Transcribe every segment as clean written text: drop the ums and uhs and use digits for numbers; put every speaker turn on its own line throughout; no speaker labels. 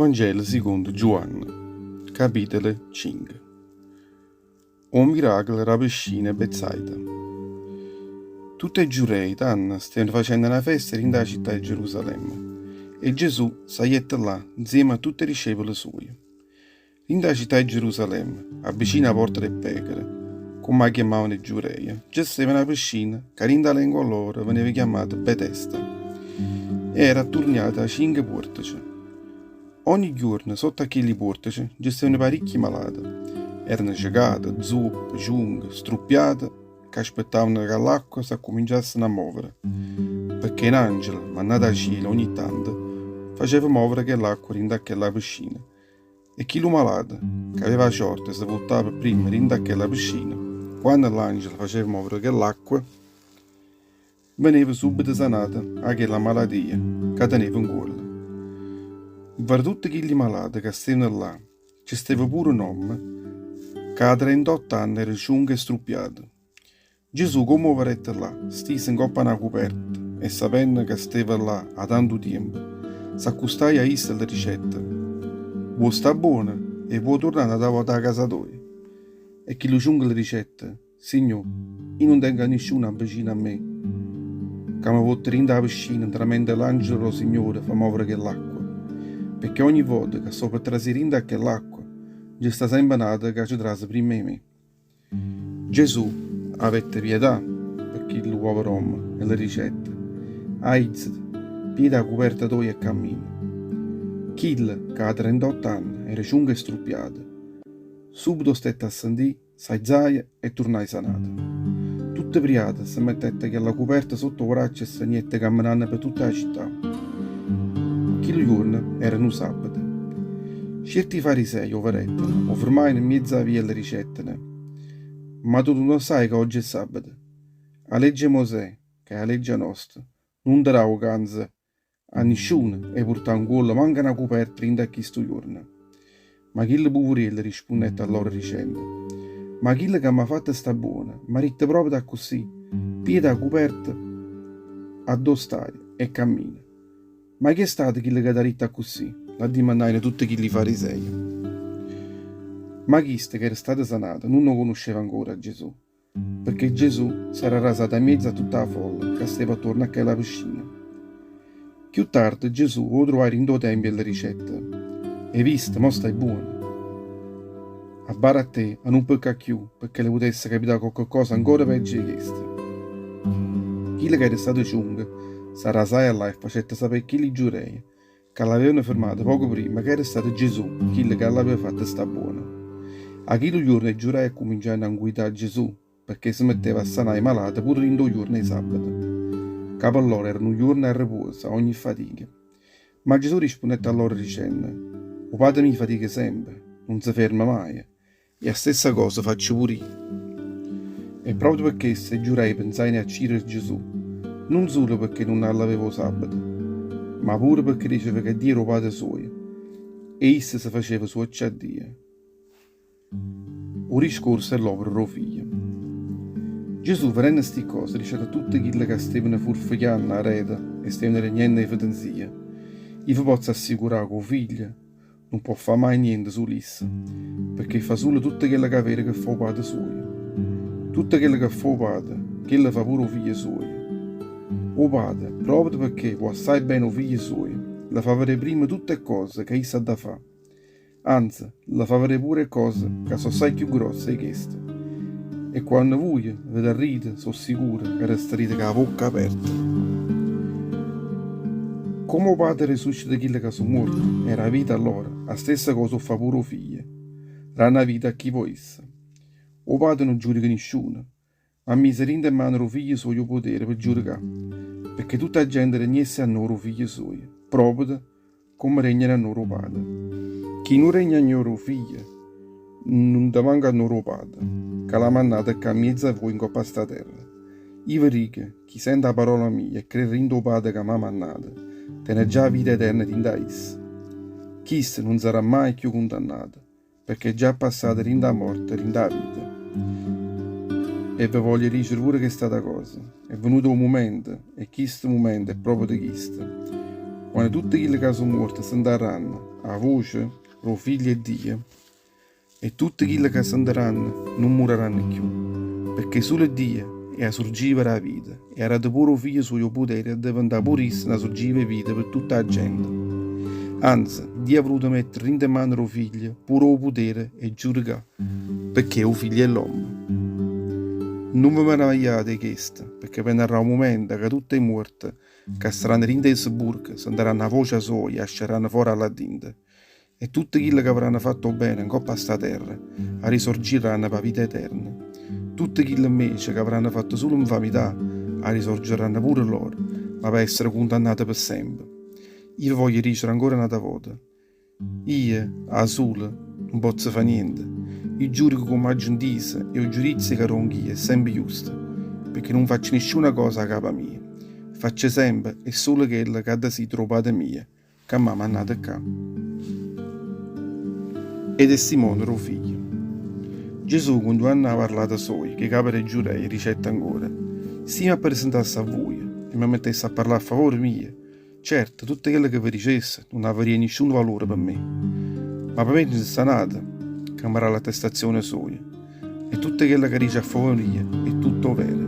Vangelo sicondo Giuanne, capitolo 5. O miracolo d' 'a piscina 'e Betsaida. Tutt' 'e Giurei tanno stevano facenno na festa dint' 'a città 'e Gerusalemme e Gesù sagliette là nzieme a tutt' 'e discepole suoje. Dint' 'a città 'e Gerusalemme, avvicino 'a porta d' 'e pecore, comm' 'a chiammavano 'e Giureje, nce steva na piscina ca dint' 'a lengua loro veneva chiammata Betesda e era atturniata 'a cinche puortece. Ogni juorno sotto a chilli puortece nce stevano paricchi malate, erano cecate, zuoppe, ciunche, struppiate ca aspettavano ca ll'acqua s'accuminciasse a movere, pecché n'angelo, mannato 'a cielo ogni tanto, faceva movere chell'acqua dint' a chella piscina E chillu malato, c'aveva 'a ciorta 'e se vuttà pe' primma dint' a chella piscina, quanno l'angelo faceva movere chell'acqua, veneva subito sanato 'a chella malatia ca teneva 'ncuollo. Nfra tutte chilli malate ca stevano là, ce steva pure n'ommo ca 'a trentotto anne era ciunco e struppiato. Gesù comme 'o vedette là, stiso 'ncopp' a na cuperta e sapenno ca steva là 'a tantu tiempo, s'accustaje a isso e le dicette, Vuò sta buono e vuò turnà n'ata vota 'a casa toja? E chillu ciunco le dicette, Signò, io nun tengo a nisciuno avvicino a me ca me votte dint' 'a piscina ntramente l'angelo d' 'o Signore fa movere chell'acqua, pecché ogni vota ca sto pe trasì dint' a chell'acqua nce sta sempe n'ato ca ce trase primma 'e me. Gesù avette pietà pe chillu pover'ommo e le dicette, Aìzate, piglia 'a cuperta toja e cammina. Chillo, ca 'a trentotto anne era ciunco e struppiato, subito 'o stette a sentì, s'aizaje e turnaje sanato. Tutto priato se mettette chella cuperta sotto 'o vraccio e se ne jette cammenanno pe tutta 'a città. Chillu juorno era nu sabato. Cierti farisei 'o vedettero, 'o fermajeno 'mmiez' 'a via e le dicettero, Ma tu nun 'o ssaje ca oggi è sabato? A legge 'e Mosè, ca è 'a leggia nosta, nun te dà 'o canzo a nisciuno 'e purtà 'ncuollo manco na cuperta dint' a chistu juorno. Ma chillu puvuriello rispunnette a loro dicendo, Ma chillo ca m'ha fatto sta buono, m'ha ditto proprio accussì, Pigliate 'a cuperta addò staje e cammina. Ma chi è stato chillo ca t'ha ditto accussì? L'addimannajeno tutte chilli fariseje. Ma chisto, ch'era stato sanato, nun 'o cunusceva ancora a Gesù, pecché Gesù s'era rasato 'a miezzo a tutta 'a folla ca steva attuorno a chella piscina. Cchiù tarde Gesù 'o truvaje dint' 'o tempio e le dicette, 'E visto, mo stai buono. Abbara a te a nun peccà cchiù, pecché le putesse capità cocche cosa ancora peggio 'e chesto. Chillo ca era stato ciunco s'arrasaje 'a là e facette sapè a chilli giureje ca l'avevano fermato poco primma ca era stato Gesù chillo ca l'aveva fatto sta buono. A chillu juorno 'e giureje accuminciajeno a 'ncuità a Gesù pecché se metteva a sanà 'e malate pure dint' 'o juorno 'e sabato, ca pe lloro era nu juorno 'e arrepuoso 'a ogni fatica. Ma Gesù rispunnette a lloro dicenno, 'O Pate mio fatica sempe, nun se ferma maje, e 'a stessa cosa faccio pure io. E proprio pe chesto 'e giurei pensajeno 'e accidere Gesù, nun sulo pecché nun alleveva 'o sabato, ma pure pecché diceva ca Dio era 'o Pate suojo e isso se faceva suoccio a Dio. O discorso 'e ll'opera d' 'o Figlio. Gesù, vedenno sti ccose, dicette a tutte chille ca stevano furfechianno areto e stevano regnenno 'e fetenzia, Io ve pozzo assicurà ca 'o Figlio nun po' fà maje niente sulo isso, pecché fa sulo tutto chello ca vede che fa 'o Pate suojo. Tutto chello che fa 'o Pate, chello fa pure 'o Figlio suojo. O Pate, proprio pecché vo' assaje bene 'o Figlio suojo, le fa vedé primma tutte 'e ccose ca isso ha da fà. Anze, le fa vedé pure 'e cose ca so' assaje cchiù grosse 'e cheste. E quanno vuje vedarrite, so' sicuro ca restarrite cu 'a vocca aperta. Comme 'o Pate resuscita chille ca so' muorte e dà vita a lloro, 'a stessa cosa 'o fa pure 'o Figlio, danno 'a vita a chi vo' isso. O Pate nun giudica nisciuno, ma ha miso dint' 'e mmane d' 'o Figlio suojo 'o potere pe giudicà, pecché tutta 'a gente regnesse annore 'o Figlio suojo, proprio comme regne annore 'o Pate. Chi nun regna agnore 'o Figlio, nun dà manco annore 'o Pate, ca l'ha mannato ccà 'mmiez'a vui 'ncopp'a sta terra. Io ve dico, chi sente 'a parola mia e crede dint' 'o Pate ca m'ha mannato, tene già 'a vita eterna dint'a isso. Chisto nun sarrà maje cchiù cundannato, Pecché è già passato dint' 'a morte dint' 'a vita. E ve voglio dicere pure chest'ata cosa, è venuto 'o mumento, e chistu mumento è proprio chisto. Quanno tutte chille ca so' muorte sentarranno 'a voce d' 'o Figlio 'e Dio, e tutte chille ca sentaranno nun muraranno cchiù, pecché sulo Dio è 'a surgiva d' 'a vita e ha dato pure 'o Figlio sujo 'o putere 'e addeventà pure isso na surgiva 'e vita pe tutta 'a gente. Anze, Dio ha vuluto mettere dint' 'e mane d' 'o Figlio pure 'o putere 'e giudicà, pecché è 'o Figlio 'e ll'ommo. Nun ve meravigliate 'e chesto, pecché venarrà 'o mumento ca tutt' 'e muorte ca staranno dint' 'e sepulcre sentaranno 'a vocia soja e asciarranno fora 'a llà dinto. E tutte chille che avranno fatto 'o bene 'ncopp' a sta terra, arrisorgirranno p' 'a vita eterna. Tutte chille 'mmece che avranno fatto sulo 'nfamità, arrisorgerranno pure loro, ma pe' essere cundannate pe' sempe. Io ve voglio dicere ancora n'ata vota, Io, 'a sulo, nun pozzo fa' niente. Io giudico comme aggio 'ntiso e 'o giudizio ca dongo io è sempe justo, pecché nun faccio nisciuna cosa 'a capa mia. Faccio sempe e sulo chello ca desidera 'o Pate mio ca m'ha mannato ccà. 'E testimone d' 'o Figlio. Gesù, cuntinuanno 'a parlata soja ch' 'e cape d' 'e Giureje, dicette ancora, Si io m'appresentasse a vuje e me mettesse a parlà a favore mio, certo, tutto chello che ve dicesse nun avarria nisciuno valore pe me. Ma pe me nce sta n'ato ca me dà l'attestazione soja, e tutto chello ca dice a favore mio è tutto overo.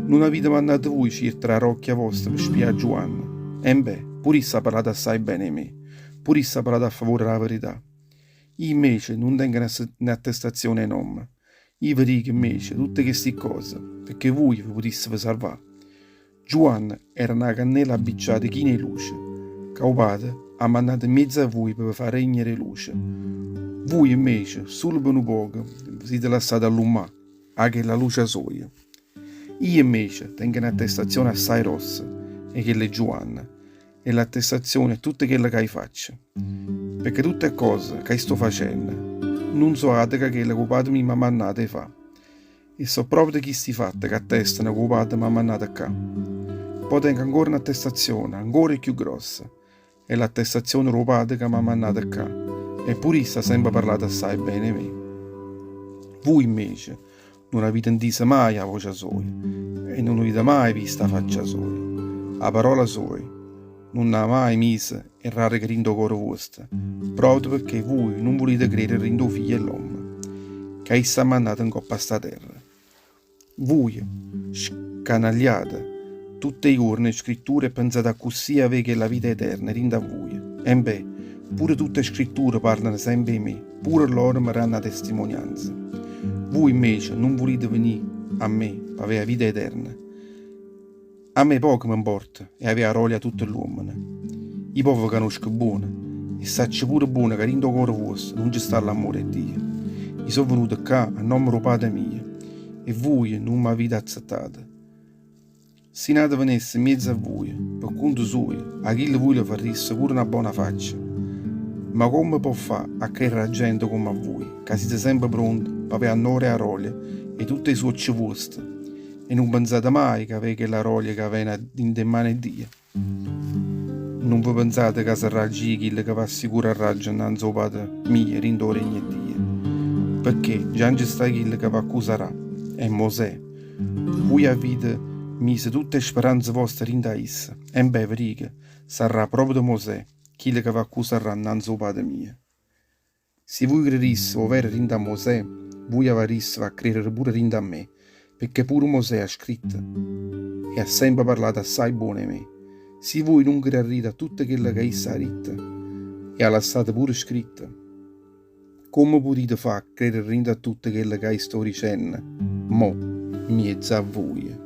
Nun avite mannato vuje cierto d' 'a rocchia vosta pe spià a Giuanne? Embè, Pure isso ha parlato assai bene 'e me, pure isso ha parlato a favore d' 'a verità. Io invece nun tengo n'attestazione 'e n'ommo. Io ve dico invece tutte chesti ccose pecché vuje ve putisseve salvà. Giuanne era na cannela abbicciata china 'e luce, ca 'o Pate ha mannato 'mmiez'a vuje pe ve fa regnere 'e luce. Vuje invece, sulo pe nu poco, ve site lassate allummà 'a chella luce soja. Io invece tengo n'attestazione assai grossa 'e chella 'e Giuanne e l'attestazione 'e tutte chello ca i' faccio. Pecché tutte 'e cose ca i' sto facenno nun so' ate ca chelle ca 'o Pate mio m'ha mannato 'e fa'. E so' proprio chisti fatte ca attestano ca 'o Pate m'ha mannato ccà. Po' tengo ancora n'attestazione ancora cchiù grossa, è l'attestazione d' 'o Pate ca m'ha mannato ccà, e pure isso ha sempe parlato assaje bene 'e me. Vuje invece nun avite 'ntiso maje 'a vocia soja e nun avite maje visto 'a faccia soja. 'A parola soja nun ha maje miso 'e ràreche dint' 'o core vuosto, proprio pecché vuje nun vulite credere dint' 'o Figlio 'e ll'ommo, ca isso ha mannato 'ncopp' a sta terra. Vuje, scanagliate tutt' 'e juorne 'e Scritture e penzate accussì 'e avé chella vita eterna dint' a vuje. Embè, pure tutt' 'e Scritture parlano sempe 'e me, pure lloro me danno 'a testimonianza. Vuje invece nun vulite venì a me p'avé 'a vita eterna. A me poco me 'mporta 'e avé 'a rolia 'a tutte ll'uommene. I' po' ve canosco buono e saccio pure buono ca dint' 'o core vuosto nun ce sta l'ammore 'e Dio. I' so' venuto ccà a nomme d' 'o Pate mio e vuje nun m'avite azzettato. Si n'ato venesse 'mmiezzo a vuje, pe' cunto sujo, a chillo vuje le farrisse pure na bona faccia. Ma comme po' fa' a credere 'a gente comme a vuje, ca site sempe pronte p'avé annore e 'a rolia 'e tutte 'e suocce vuoste? E nun penzate maje c'avé chella rolia ca vene 'a dint' 'e mmane 'e Dio? Nun ve penzate ca sarraggio io chillo ca v'assicurarraggio 'nnanze 'o Pate mio dint' 'o regno 'e Dio. Pecché già nce sta chillo ca v'accusarà, è Mosè. Vuje avite mise tutt' 'e speranze voste dint' 'a isso, embè, ve dico, sarrà proprio Mosè chillo ca v'accusarrà 'nnanze 'o Pate mio. Si vuje credisseve overo dint' a Mosè, vuje avarisseve a credere pure dint' a me, pecché pure Mosè ha scritto e ha sempe parlato assaje buono 'e me. Si vuje nun credarrite a tutto chello ca isso ha ditto e ha lassato pure scritto, comme putite fa' a credere dint' a tutto chello ca i' sto dicenno mo 'mmiezzo a vuje?